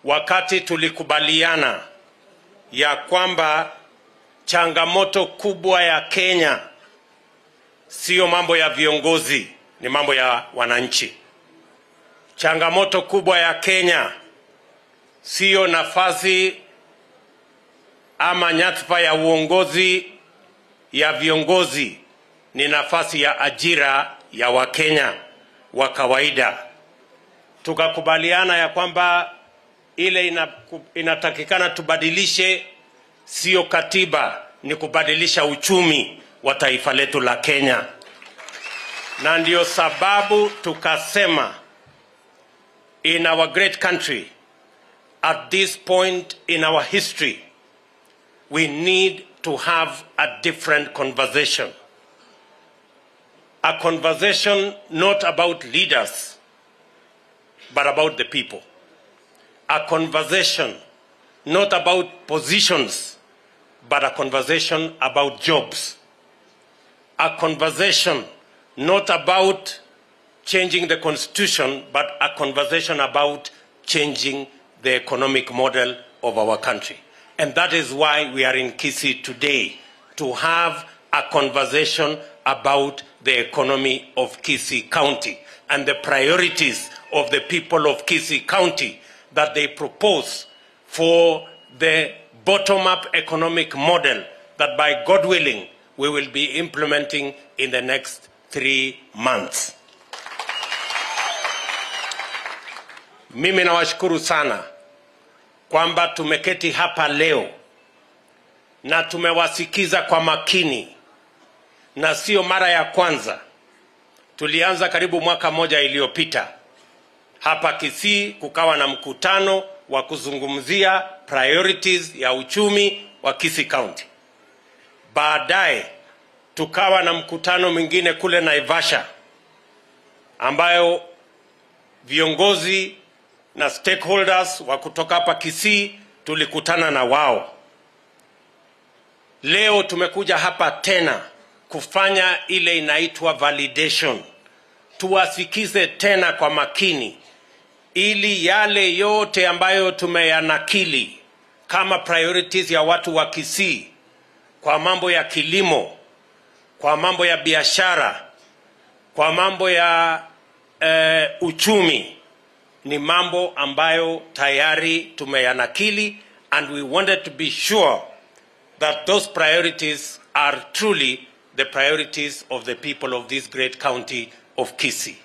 wakati tulikubaliana ya kwamba changamoto kubwa ya Kenya sio mambo ya viongozi, ni mambo ya wananchi. Changamoto kubwa ya Kenya sio nafasi ama nyadhifa ya uongozi ya viongozi, ni nafasi ya ajira ya Wakenya wa kawaida. Tukakubaliana ya kwamba ile inatakikana tubadilishe sio katiba, ni kubadilisha uchumi wa taifa letu la Kenya. Na ndio sababu tukasema in our great country, at this point in our history, we need to have a different conversation. A conversation not about leaders, but about the people. A conversation not about positions, but a conversation about jobs. A conversation not about changing the constitution, but a conversation about changing the economic model of our country. And that is why we are in Kisii today, to have a conversation about the economy of Kisii County and the priorities of the people of Kisii County that they propose for the bottom-up economic model that, by God willing, we will be implementing in the next 3 months. Mimi nawashukuru sana kwamba tumeketi hapa leo na tumewasikiza kwa makini, na sio mara ya kwanza. Tulianza karibu mwaka mmoja iliyopita hapa Kisii, kukawa na mkutano wa kuzungumzia priorities ya uchumi wa Kisii County. Baadaye tukawa na mkutano mwingine kule Naivasha, ambayo viongozi na stakeholders wa kutoka hapa Kisii tulikutana na wao. Leo tumekuja hapa tena kufanya ile inaitwa validation. Tuwasikize tena kwa makini ili yale yote ambayo tumeyanakili kama priorities ya watu wa Kisii kwa mambo ya kilimo, kwa mambo ya biashara, kwa mambo ya uchumi, ni mambo ambayo tayari tumeyanakili, and we wanted to be sure that those priorities are truly the priorities of the people of this great county of Kisii.